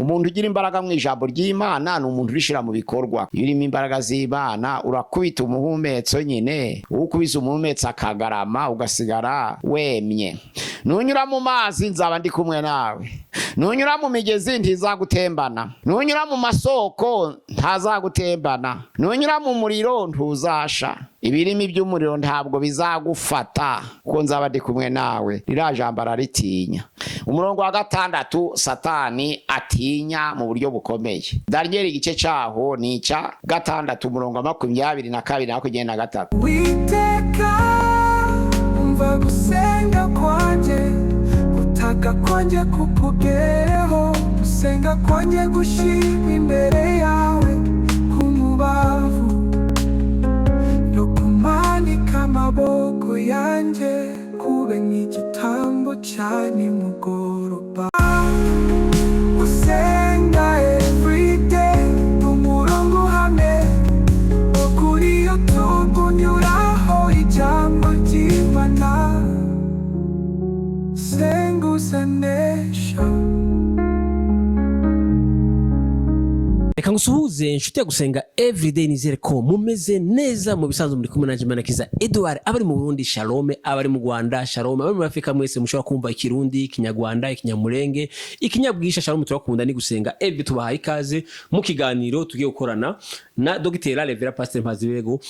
Umuntu ugira imbaraga mu ijambo ry'Imana ni umuntu urishira mu bikorwa. Iyo urimo imbaraga z'Imana urakubita umuhumetso nyine, ukubise umuhumetso akagarama ugasigara wemye. Nunyura mu mazi nzaba ndi kumwe nawe, nunyura mu migezi ntizagutembana, nunyura mu masoko ntazagutembana, nunyura mu muriro ntuzasha, ibirimi by'umuriro ntabwo bizagufata, kuko nzaba ndi kumwe nawe. Ririya jambo araritinya. Umurongo wa gatandatu Satani atinya mu buryo bukomeye, Daniyeli igice cyaho ni icya 6, umurongo wa 22 na 23. Uwiteka, umva gusenga kwanjye, gutaka kwanjye kukugereho, gusenga kwanjye gushyirwa imbere yawe k'umubavu, no kumanika amaboko yanjye kube nk'igitambo cya nimugoroba. Gusenga everyday umurongo uhamye wo kuri YouTube unyuraho ijambo ry'Imana. Senga uzanesha. Reka ngusuhuze, inshuti ya Gusenga Everyday. Nizere ko mumeze neza. Mu bisanzwe muri kumwe nanjye Manakiza Edouard. Abari mu Burundi, shalom. Abari mu Rwanda, shalom. Abari muri Afurika mwese mushobora kumva Ikirundi, Ikinyarwanda, Ikinyamurenge, Ikinyabwisha, shalom. Turakunda ni Gusenga Everyday. Tubahaye ikaze mu kiganiro tugiye gukorana na Dr. Reverend Pastor Mpazibego.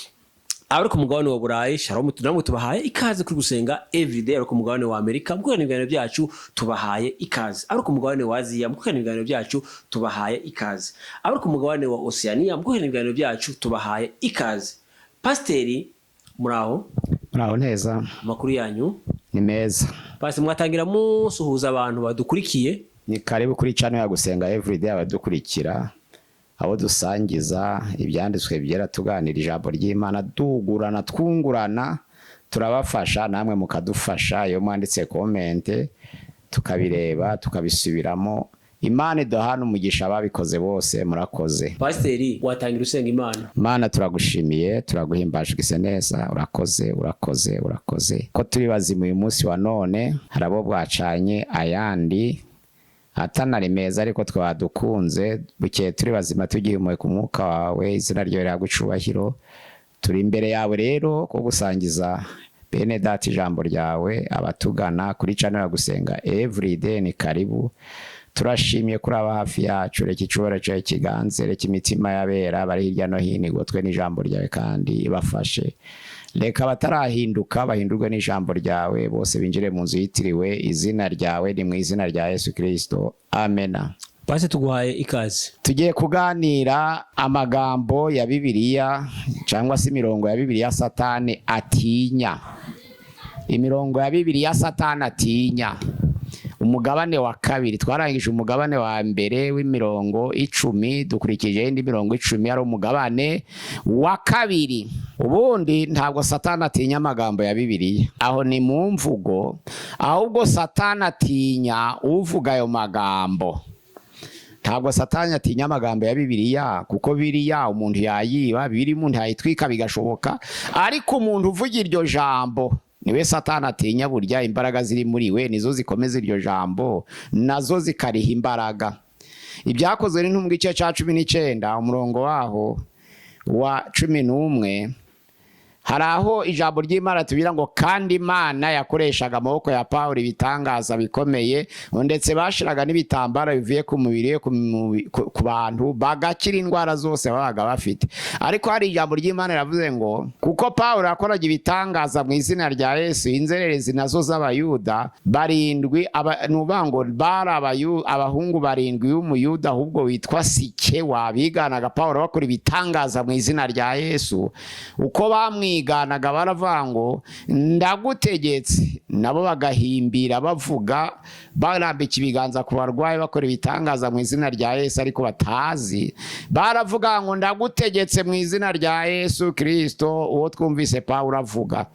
Abari ku mugabane wa Burayi, shalom, namwe tubahaye ikaze kuri Gusenga Everyday. Abari ku mugabane wa Amerika, mu gukorana ibiganiro byacu, tubahaye ikaze. Abari ku mugabane wa Aziya, mu gukorana ibiganiro byacu, tubahaye ikaze. Abari ku mugabane wa Oceania, mu gukorana ibiganiro byacu, tubahaye ikaze. Pasiteri, muraho? Muraho neza. Amakuru yanyu? Ni meza. Pasiteri, mwatangira musuhuza abantu badukurikiye. Ni karibu kuri channel ya Gusenga Everyday. Abadukurikira, abo dusangiza ibyanditswe byera, tuganira ijambo ry'Imana, dugurana, twungurana, turabafasha namwe mukadufasha. Iyo mwanditse comment tukabireba, tukabisubiramo. Imana iduhana umugisha, ababikoze bose murakoze. Pasiteri, watangira usenga Imana. Mana, turagushimiye, turaguhimbaje, ugise neza. Urakoze, urakoze, urakoze ko turi bazima uyu munsi wa none. Hari abo bwacanye ayandi atanari meza, ariko twadukunze bukeye turi bazima, tugihumeka umwuka wawe. Izina ryawe rihabwa icubahiro. Turi imbere yawe rero ko gusangiza bene data ijambo ryawe. Abatugana kuri channel ya Gusenga Everyday, ni karibu. Turashimye kuri aba hafi yacu. Reka icubahiro cyawe kiganze, reka imitima y'abera bari hirya no hino igotwe n'ijambo ryawe kandi ibafashe. Reka abatarahinduka bahindurwe n'ijambo ryawe, bose binjire mu nzu yitiriwe izina ryawe. Ni mu izina rya Yesu Kirisito, amena. Pasiteri, tuguhaye ikaze. Tugiye kuganira amagambo ya Bibiliya cyangwa se imirongo ya Bibiliya Satani atinya. Imirongo ya Bibiliya Satani atinya, umugabane wa kabiri. Twarangije umugabane wa mbere w'imirongo 10, dukurikije indi mirongo 10 ari umugabane wa kabiri. Ubundi ntabwo Satani atinya amagambo ya Bibiliya, aho ni mu mvugo, ahubwo Satani atinya uvuga ayo magambo. Ntabwo Satani atinya amagambo ya Bibiliya, kuko biriya umuntu yayiba, biri umuntu yayitwika bigashoboka, ariko umuntu uvuga iryo jambo niwe Satani atinya. Burya imbaraga ziri muri we nizo zikomeza iryo jambo, nazo zikariha imbaraga. Ibyakozwe n'Intumwa igice cya 19, umurongo waho wa 11, hari aho ijambo ry'Imana tubwira ngo: "Kandi Imana yakoreshaga amaboko ya Pawulo ibitangaza bikomeye, ndetse bashiraga n'ibitambaro bivuye ku mubiri we ku bantu bagakira indwara zose babaga bafite." Ariko hari ijambo ry'Imana riravuze ngo: "Kuko Pawulo yakoraga ibitangaza mu izina rya Yesu, inzererezi nazo z'Abayuda barindwi," ni ukuvuga ngo bari abahungu barindwi b'Umuyuda ahubwo witwa Sikewa, biganaga Pawulo bakora ibitangaza mu izina rya Yesu. Uko bamwiganaga baravuga ngo: "Ndagutegetse," nabo bagahimbira bavuga, barambika ibiganza ku barwayi, bakora ibitangaza mu izina rya Yesu ariko batazi. Baravuga ngo: "Ndagutegetse mu izina rya Yesu Kirisito uwo twumvise Pawulo avuga."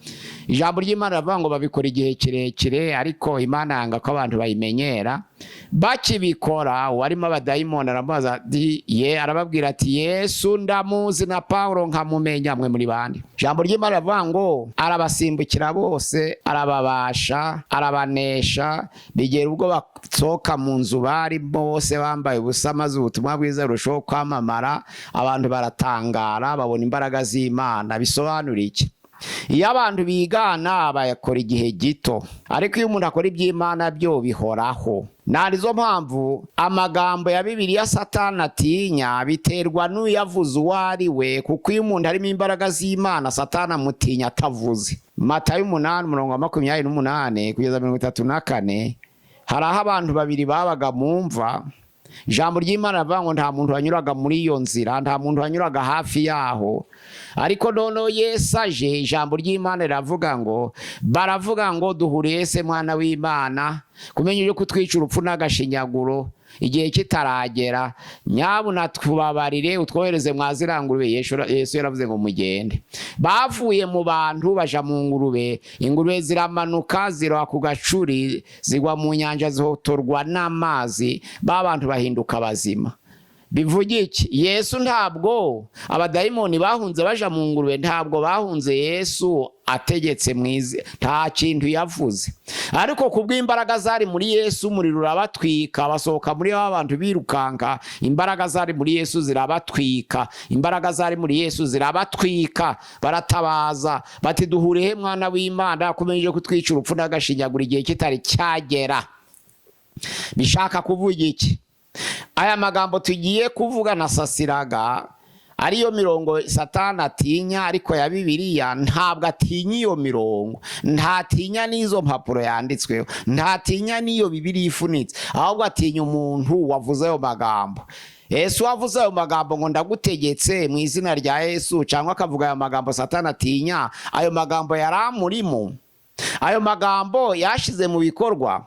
Ijambo ry'Imana riravuga ngo babikora igihe kirekire, ariko Imana yanga ko abantu bayimenyera. Bakibikora, uwarimo abadayimoni aramubaza ati ye, arababwira ati: "Yesu ndamuzi, na Pawulo nkamumenya, mwe muri bande?" Ijambo ry'Imana rivuga ngo arabasimbukira bose, arababasha, arabanesha, bigera ubwo basohoka mu nzu barimo bose bambaye ubusa, maze ubutumwa bwiza burushaho kwamamara. Abantu baratangara, babona imbaraga z'Imana. Bisobanura iki? Iyo abantu bigana bayakora igihe gito, ariko iyo umuntu akora iby'Imana byo bihoraho. Nizo mpamvu amagambo ya Bibiliya Satani atinya biterwa n'uyavuze uwo ari we, kuko iyo umuntu arimo imbaraga z'Imana, Satani amutinya atavuze. Matayo 8, umurongo wa 28 kugeza 34, hari aho abantu babiri babaga mu mva. Ijambo ry'Imana rivuga ngo nta muntu wanyuraga muri iyo nzira, nta muntu wanyuraga hafi yaho. Ariko noneho Yesu aje, ijambo ry'Imana riravuga ngo baravuga ngo: "Duhuriye se, mwana w'Imana, kumenya uje kutwica urupfu n'agashinyaguro igihe kitaragera? Nyabuna tubabarire, utwohereze mwa ziriya ngurube." Yesu yaravuze ngo: "Mugende." Bavuye mu bantu baja mu ngurube, ingurube ziramanuka, ziroha ku gacuri, zigwa mu nyanja, zihotorwa n'amazi, ba bantu bahinduka bazima. Bivuga iki? Yesu, ntabwo abadayimoni bahunze baja mu ngurube, ntabwo bahunze Yesu ategetse mwize, nta kintu yavuze, ariko kubw'imbaraga zari muri Yesu, umuriro urabatwika, basohoka muri ba bantu birukanka. Imbaraga zari muri Yesu zirabatwika, imbaraga zari muri Yesu zirabatwika. Baratabaza bati: "Duhuriye, mwana w'Imana, kumenyesha kutwica urupfu n'agashinyaguro igihe kitari cyagera?" Bishaka kuvuga iki? Aya magambo tugiye kuvuga na sasiraga ariyo mirongo Satani atinya, ariko ya Bibiliya ntabwo atinya iyo mirongo, ntatinya n'izo mpapuro yanditsweho, ntatinya n'iyo Bibiliya ifunitse, ahubwo atinya umuntu wavuze ayo magambo. Yesu wavuze ayo magambo ngo: "Ndagutegetse mu izina rya Yesu," cyangwa akavuga ayo magambo Satani atinya, ayo magambo yari amurimo, ayo magambo yashize mu bikorwa.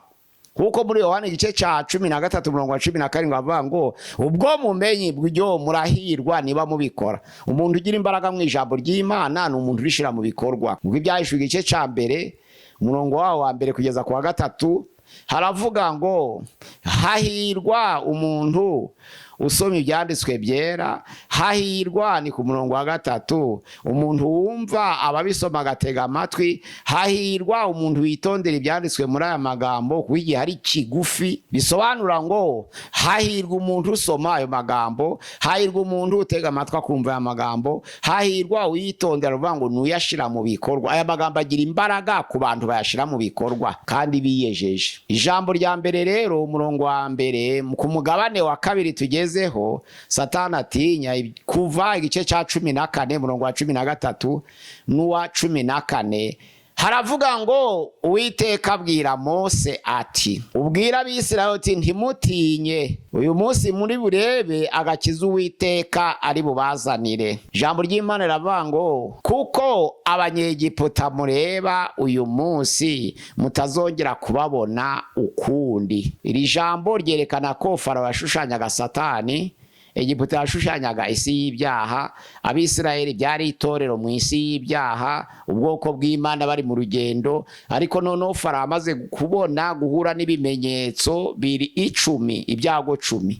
Kuko muri Yohani igice cya 13, umurongo wa 17 bavuga ngo: "Ubwo mumenye ibyo, murahirwa niba mubikora." Umuntu ugira imbaraga mu ijambo ry'Imana ni umuntu urishyira mu bikorwa. Ubwo Ibyahishuwe igice cya 1, umurongo wawo wa 1 kugeza ku wa 3, haravuga ngo: "Hahirwa umuntu usoma ibyanditswe byera." Hahirwa ni ku murongo wa 3, umuntu wumva ababisoma agatega amatwi. Hahirwa umuntu witondera ibyanditswe muri aya magambo, kuko igihe ari kigufi. Bisobanura ngo hahirwa umuntu usoma ayo magambo, hahirwa umuntu utega amatwi akumva aya magambo, hahirwa uyitondera, uvuga ngo nuyashyira mu bikorwa. Aya magambo agira imbaraga ku bantu bayashyira mu bikorwa kandi biyejeje. Ijambo rya mbere rero, umurongo wa 1 ku mugabane wa 2 tugezeho Satani atinya, Kuva igice cya 14, umurongo wa 13 n'uwa 14, haravuga ngo: Uwiteka abwira Mose ati: "Ubwira Abisirayeli uti: 'Ntimutinye, uyu munsi muri burebe agakiza Uwiteka ari bubazanire.'" Ijambo ry'Imana riravuga ngo: "Kuko Abanyegiputa mureba uyu munsi mutazongera kubabona ukundi." Iri jambo ryerekana ko Farawo yashushanyaga Satani, Egiputa yashushanyaga isi y'ibyaha, Abisirayeli byari itorero mu isi y'ibyaha, ubwoko bw'Imana bari mu rugendo. Ariko noneho Farawo amaze kubona guhura n'ibimenyetso biri 10, ibyago 10,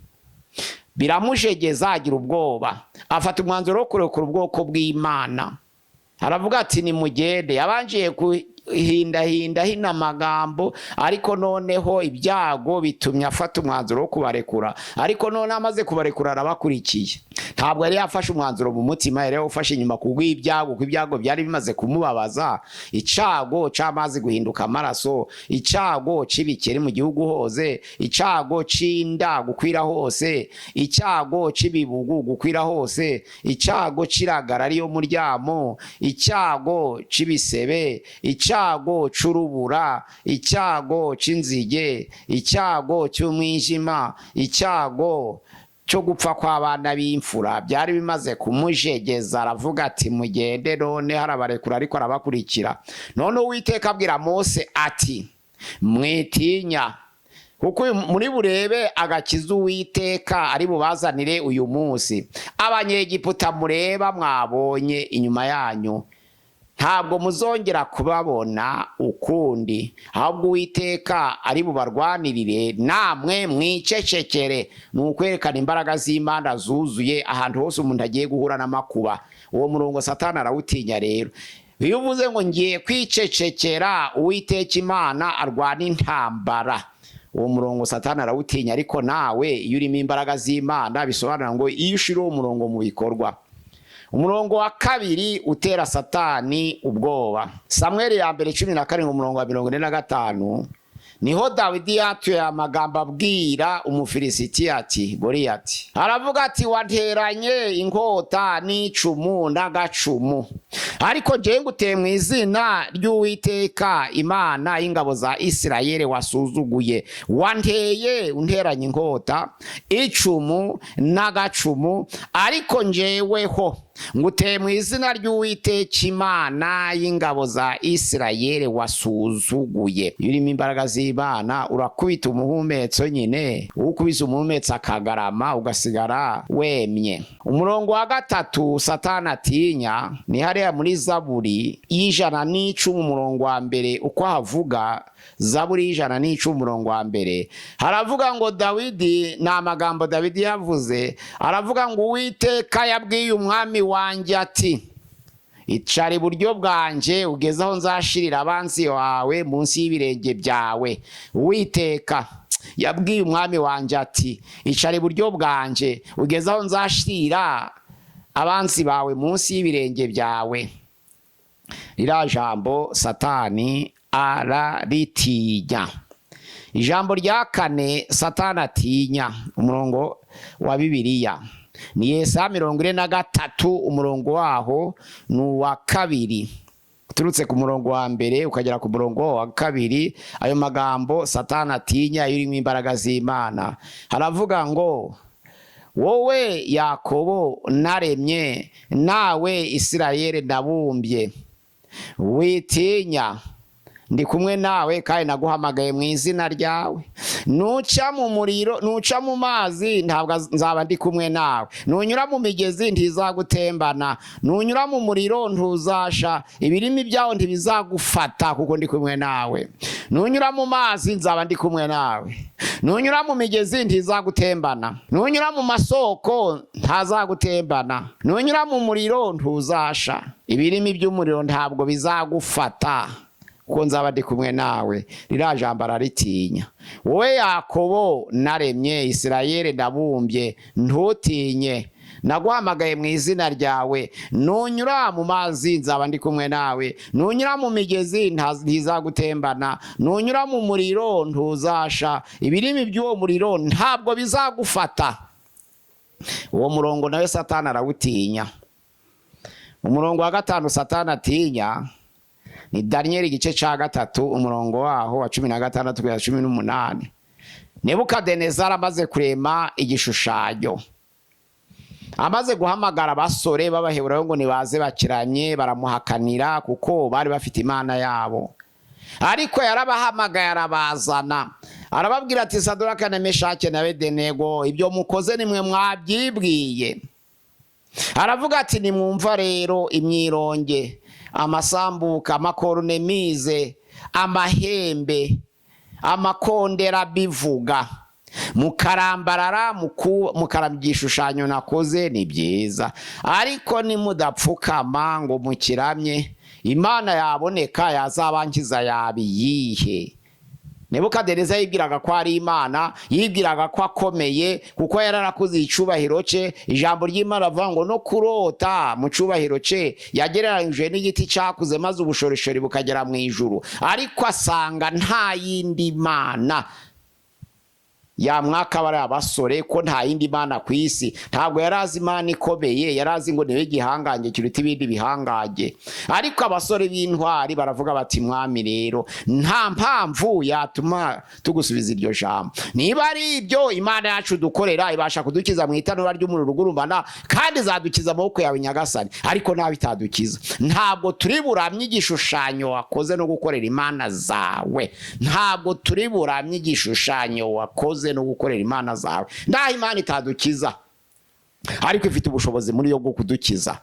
biramujegeza, agira ubwoba, afata umwanzuro wo kurekura ubwoko bw'Imana. Aravuga ati: "Nimugende." Yabanjiye kuhindahinda hino amagambo, ariko noneho ibyago bitumye afata umwanzuro wo kubarekura. Ariko noneho amaze kubarekura, arabakurikiye. Ntabwo yari yafashe umwanzuro mu mutima, yari yawufashe inyuma kubw'ibyago, kuko ibyago byari bimaze kumubabaza: icago c'amazi guhinduka amaraso, icago c'ibikeri mu gihugu hose, icago c'inda gukwira hose, icyago c'ibibugu gukwira hose, icago c'iragara ariyo muryamo, icyago c'ibisebe, icyago c'urubura, icyago c'inzige, icyago cy'umwijima, icyago cyo gupfa kw'abana b'imfura. Byari bimaze kumujegeza, aravuga ati: "Mugende." None harabarekura, ariko arabakurikira. None Uwiteka abwira Mose ati: "Mwitinya, kuko muri burebe agakiza Uwiteka ari bubazanire uyu munsi. Abanyegiputa mureba mwabonye inyuma yanyu." Ntabwo muzongera kubabona ukundi, ahubwo Uwiteka ari bubarwanirire, namwe mwicecekere. Ni ukwerekana imbaraga z'Imana zuzuye ahantu hose umuntu agiye guhura n'amakuba. Uwo murongo Satani arawutinya. Rero iyo uvuze ngo ngiye kwicecekera, Uwiteka Imana arwana intambara, uwo murongo Satani arawutinya. Ariko nawe iyo urimo imbaraga z'Imana, bisobanura ngo iyo ushyira uwo murongo mu bikorwa. Umurongo wa kabiri utera Satani ubwoba, Samweli ya mbere 17, umurongo wa 45, niho Dawidi yatuye amagambo abwira Umufilisitiya ati Goliyati, aravuga ati: "Wanteranye inkota n'icumu n'agacumu, ariko njyewe nguteye mu izina ry'Uwiteka Imana y'ingabo za Isirayeli wasuzuguye. Wanteye unteranye inkota, icumu n'agacumu, ariko njyeweho nguteye mu izina ry'Uwiteka Imana y'ingabo za Isirayeli wasuzuguye." Iyo urimo imbaraga z'Imana, urakubita umuhumetso nyine, ukubise umuhumetso akagarama, ugasigara wemye. Umurongo wa gatatu Satani atinya ni hariya muri Zaburi y'110, umurongo wa mbere. Uko havuga, Zaburi y'110, umurongo wa mbere, haravuga ngo Dawidi, ni amagambo Dawidi yavuze, aravuga ngo: "Uwiteka yabwiye umwami wanjye ati: 'Icara iburyo bwanjye ugeze aho nzashirira abanzi wawe munsi y'ibirenge byawe.' Uwiteka yabwiye umwami wanjye ati: 'Icara iburyo bwanjye ugeze aho nzashirira abanzi bawe munsi y'ibirenge byawe.'" Ririya jambo Satani araritinya. Ijambo rya kane Satani atinya, umurongo wa Bibiliya ni Yesaya 43, umurongo waho ni uwa kabiri. Uturutse ku murongo wa mbere ukagera ku murongo wa kabiri, ayo magambo Satani atinya iyo urimo imbaraga z'Imana. Haravuga ngo: "Wowe Yakobo naremye, nawe Isirayeli nabumbye, witinya, ndi kumwe nawe kandi naguhamagaye mu izina ryawe. Nuca mu muriro, nuca mu mazi, ntabwo nzaba ndi kumwe nawe. Nunyura mu migezi, ntizagutembana. Nunyura mu muriro, ntuzasha, ibirimi byawo ntibizagufata, kuko ndi kumwe nawe. Nunyura mu mazi, nzaba ndi kumwe nawe. Nunyura mu migezi, ntizagutembana. Nunyura mu masoko, ntazagutembana. Nunyura mu muriro, ntuzasha, ibirimi by'umuriro ntabwo bizagufata, kuko nzaba ndi kumwe nawe." Ririya jambo araritinya. "Wowe Yakobo naremye, Isirayeli ndabumbye, ntutinye, naguhamagaye mu izina ryawe. Nunyura mu mazi, nzaba ndi kumwe nawe. Nunyura mu migezi, ntizagutembana. Nunyura mu muriro, ntuzasha, ibirimi by'uwo muriro ntabwo bizagufata." Uwo murongo nawe Satani arawutinya. Umurongo wa gatanu Satani atinya ni Daniyeli igice cya 3, umurongo waho wa 16 kugeza 18. Nebukadinezari amaze kurema igishushanyo, amaze guhamagara abasore b'Abaheburayo ngo nibaze bakiramye, baramuhakanira kuko bari bafite imana yabo. Ariko yarabahamagaye, arabazana, arababwira ati: "Saduraka na Meshake na Bedenego, ibyo mukoze nimwe mwabyibwiye." Aravuga ati: "Nimwumva rero imyironge, amasambuka, amakorunemize, amahembe, amakondera bivuga, mukarambarara mukaramya igishushanyo nakoze, ni byiza. Ariko nimudapfukama ngo mukiramye, imana yaboneka yazabankiza yabiyihe?" Nebukadineza yibwiraga ko ari imana, yibwiraga ko akomeye kuko yararakuze icubahiro cye. Ijambo ry'Imana avuga ngo no kurota mu cubahiro cye yagereranyije n'igiti cyakuze maze ubushorishori bukagera mu ijuru, ariko asanga nta yindi mana yamwaka bariya abasore, ko nta yindi mana ku isi. Ntabwo yari azi Imana ikomeye, yari azi ngo niwe gihangange kiruta ibindi bihangange. Ariko abasore b'intwari baravuga bati: "Mwami, rero nta mpamvu yatuma tugusubiza iryo jambo. Niba ari ibyo, Imana yacu dukorera ibasha kudukiza mu itanura ry'umuriro ugurumana, kandi izadukiza amaboko yawe, nyagasani. Ariko nawe itadukiza, ntabwo turi buramye igishushanyo wakoze no gukorera imana zawe. Ntabwo turi buramye igishushanyo wakoze no gukorera imana zawe." Ndaho Imana itadukiza, ariko ifite ubushobozi muri yo bwo kudukiza.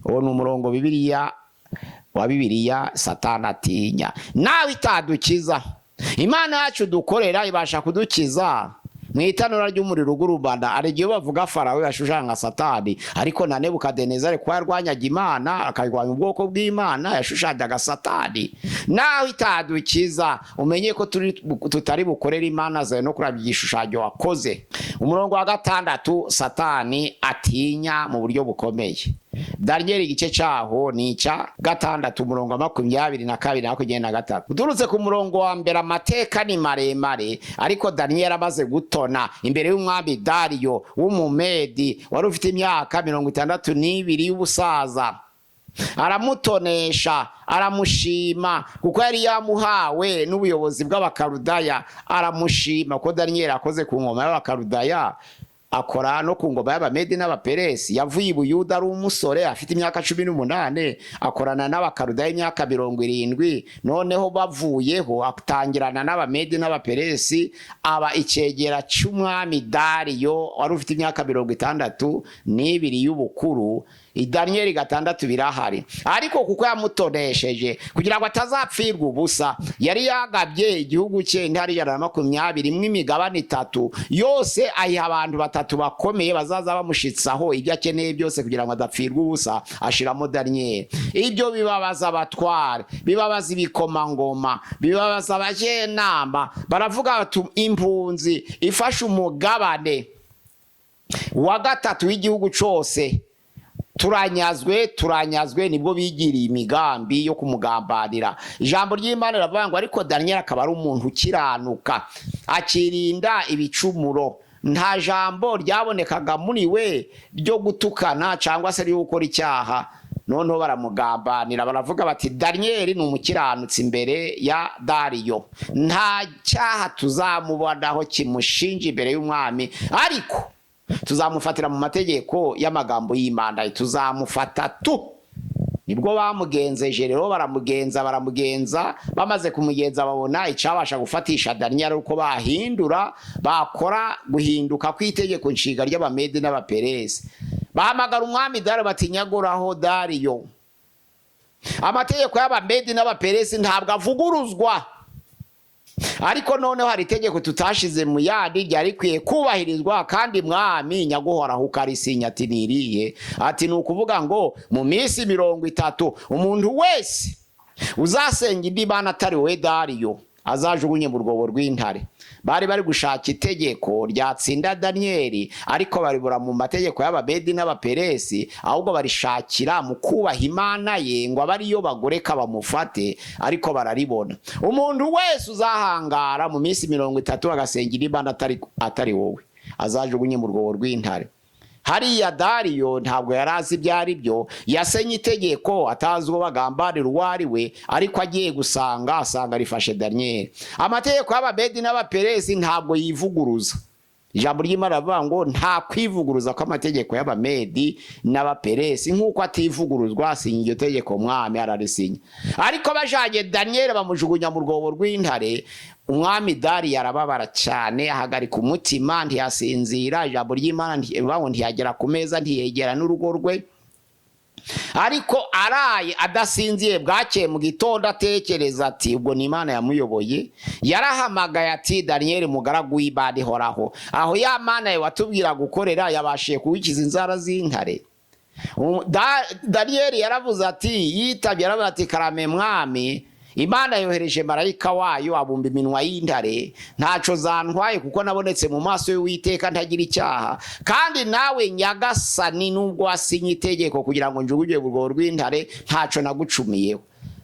Uwo ni umurongo Bibiliya wa Bibiliya Satani atinya. Nawe itadukiza, Imana yacu dukorera ibasha kudukiza mu itanura ry'umuriro ugurumana. Hari igihe bavuga Farawo yashushanya nka Satani, ariko na Nebukadinezari kuba yarwanyaga Imana, akarwanya ubwoko bw'Imana, yashushanyaga Satani. Nawe itadukiza, umenye ko tutari bukorere imana zawe no kurabya igishushanyo wakoze. Umurongo wa gatandatu Satani atinya mu buryo bukomeye, Daniyeli igice cyaho ni icya 6, umurongo wa 22 na 23. Uturutse ku murongo wa mbere, amateka ni maremare, ariko Daniyeli amaze gutona imbere y'umwami Dariyo w'Umumedi, wari ufite imyaka 62 y'ubusaza, aramutonesha, aramushima, kuko yari yamuhawe n'ubuyobozi bw'Abakarudaya. Aramushima ko Daniyeli akoze ku ngoma y'Abakarudaya, akora no ku ngoma y'Abamedi n'Abaperesi. Yavuye i Buyuda ari umusore afite imyaka 18, akorana n'Abakarudaya imyaka 70. Noneho bavuyeho atangirana n'Abamedi n'Abaperesi, aba icyegera cy'umwami Dariyo wari ufite imyaka 62 y'ubukuru. Daniyeli 6 birahari. Ariko kuko yamutonesheje kugira ngo atazapfirwa ubusa, yari yagabye igihugu cye intara 120 imigabane itatu yose, ayiha abantu batatu bakomeye bazaza bamushitsaho ibyo akeneye byose kugira ngo adapfirwa ubusa, ashiramo Daniyeli. Ibyo bibabaza abatware, bibabaza ibikomangoma, bibabaza abajenama. Baravuga bati: "Impunzi ifashe umugabane wa gatatu w'igihugu cose, turanyazwe, turanyazwe." Nibwo bigiriye imigambi yo kumugambanira. Ijambo ry'Imana riravuga ngo ariko Daniyeli akaba ari umuntu ukiranuka, akirinda ibicumuro, nta jambo ryabonekaga muri we ryo gutukana cyangwa se ryo gukora icyaha. Noneho baramugambanira, baravuga bati: "Daniyeli ni umukiranutsi imbere ya Dariyo, nta cyaha tuzamubonaho kimushinja imbere y'umwami, ariko tuzamufatira mu mategeko y'amagambo y'Imana, tuzamufata tu." Nibwo bamugenzeje rero, baramugenza, baramugenza. Bamaze kumugenza, babona icabasha gufatisha Daniyeli uko bahindura, bakora guhinduka kw'itegeko nshinga ry'Abamedi n'Abaperesi. Bahamagara umwami Dariyo bati: "Nyaguraho Dariyo, amategeko y'Abamedi n'Abaperesi ntabwo avuguruzwa, ariko noneho hari itegeko tutashize mu yandi ryari rikwiye kubahirizwa, kandi mwami nyaguhoraho ukarisinya." Ati: "Niriye?" Ati: "Ni ukuvuga ngo mu minsi 30 umuntu wese uzasenga indi mana atari wowe Dariyo azajugunye mu rwobo rw'intare." Bari bari gushaka itegeko ryatsinda Daniyeli, ariko baribura mu mategeko y'Abamedi n'Abaperesi, ahubwo barishakira mu kubaha Imana ye ngo abe ariyo bagoreka bamufate, ariko bararibona: umuntu wese uzahangara mu minsi 30 agasenga indi mana atari wowe azajugunye mu rwobo rw'intare. Hariya Dariyo ntabwo yari azi ibyo ari byo, yasenye itegeko atazi uwo bagambanira uwo ari we, ariko agiye gusanga asanga rifashe Daniyeli. Amategeko y'Abamedi n'Abaperesi ntabwo yivuguruza. Ijambo ry'Imana rivuga ngo nta kwivuguruza kw'amategeko y'Abamedi n'Abaperesi, nk'uko ativuguruzwa. Asinya iryo tegeko, mwami ararisinya. Ariko bajanye Daniyeli bamujugunya mu rwobo rw'intare, umwami Dariyo arababara cyane, ahagarika umutima, ntiyasinzira. Ijambo ry'Imana rivuga ngo ntiyagera ku meza, ntiyegera n'urugo rwe. Ariko araye adasinziye, bwakeye mu gitondo atekereza ati ubwo ni Imana yamuyoboye. Yarahamagaye ati: "Daniyeli mugaragu w'Imana ihoraho, aho ya Mana yawe watubwira gukorera yabashije kuwikiza inzara z'intare?" Daniyeli yaravuze ati, yitabye yaravuze ati: "Karame mwami, Imana yohereje marayika wayo abumba iminwa y'intare, ntaco zantwaye, kuko nabonetse mu maso y'Uwiteka ntagira icyaha. Kandi nawe nyagasani, nubwo wasinye itegeko kugira ngo njugunye urwobo rw'intare, ntaco nagucumiyeho."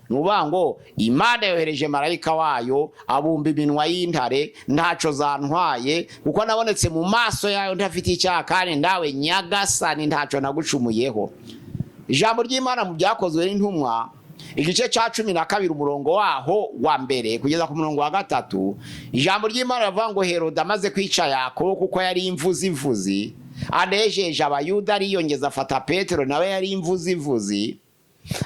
Ni ukuvuga ngo Imana yohereje marayika wayo abumba iminwa y'intare, ntaco zantwaye, kuko nabonetse mu maso yayo ntafite icyaha, kandi nawe nyagasani ntaco nagucumuyeho. Ijambo ry'Imana mu Byakozwe n'Intumwa igice cya 12, umurongo waho wa mbere kugeza ku murongo wa gatatu, ijambo ry'Imana rivuga ngo Herode amaze kwica Yakobo, kuko yari imvuzivuzi, anejeje Abayuda, ariyongeza afata Petero, nawe yari imvuzivuzi,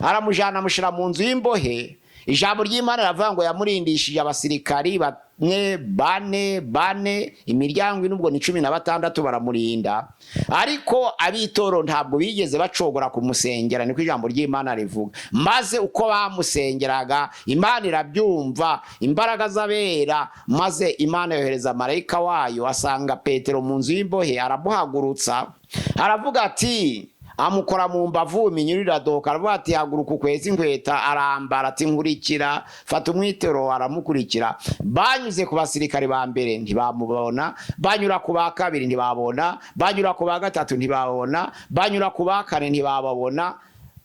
aramujana amushyira mu nzu y'imbohe. Ijambo ry'Imana riravuga ngo yamurindishije abasirikari. Bane, bane, bane, imiryango ine, ubwo ni 16 baramurinda. Ariko ab'itoro ntabwo bigeze bacogora kumusengera, niko ijambo ry'Imana rivuga. Maze uko bamusengeraga, Imana irabyumva, imbaraga z'abera, maze Imana yohereza marayika wayo, asanga Petero mu nzu y'imbohe, aramuhagurutsa, aravuga ati, amukora mu mbavu, iminyururu iradohoka, aravuga ati: "Haguruka ukweze inkweta." Arambara, ati: "Nkurikira, fata umwitero." Aramukurikira. Banyuze ku basirikare ba mbere ntibamubona, banyura ku ba kabiri ntibabona, banyura ku ba gatatu ntibabona, banyura ku ba kane ntibababona.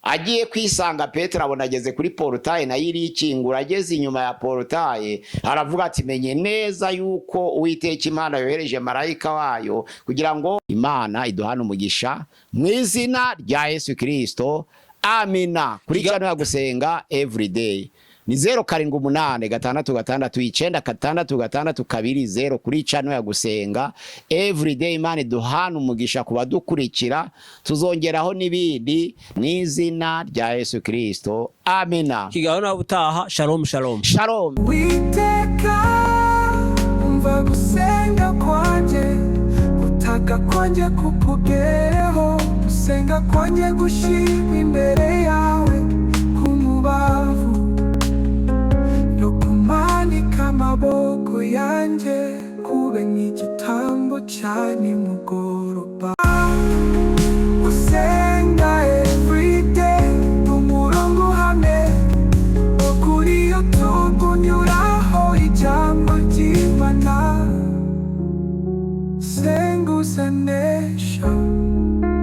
Agiye kwisanga, Petero abona ageze kuri portail, nayo irikingura. Ageze inyuma ya portail, aravuga ati: "Menye neza yuko Uwiteka Imana yohereje marayika wayo kugira ngo." Imana iduhane umugisha mu izina rya Yesu Kirisito, amina. Kuri channel ya Gusenga Everyday ni 0786669620, kuri channel ya Gusenga Everyday. Imana iduhane umugisha ku badukurikira, tuzongeraho n'ibindi mu izina rya Yesu Kirisito, amina. Kigaho nawe utaha. Shalom, shalom. Shalom. Uwiteka, umva gusenga kwanjye, gutaka kwanjye kukugereho, gusenga kwanjye gushima imbere yawe k'umubavu, no kumanika amaboko yanjye kube nk'igitambo cya nimugoroba. Gusenga everyday, umurongo uhamye wo kuri YouTube unyuraho ijambo ry'Imana. Senga usanesha.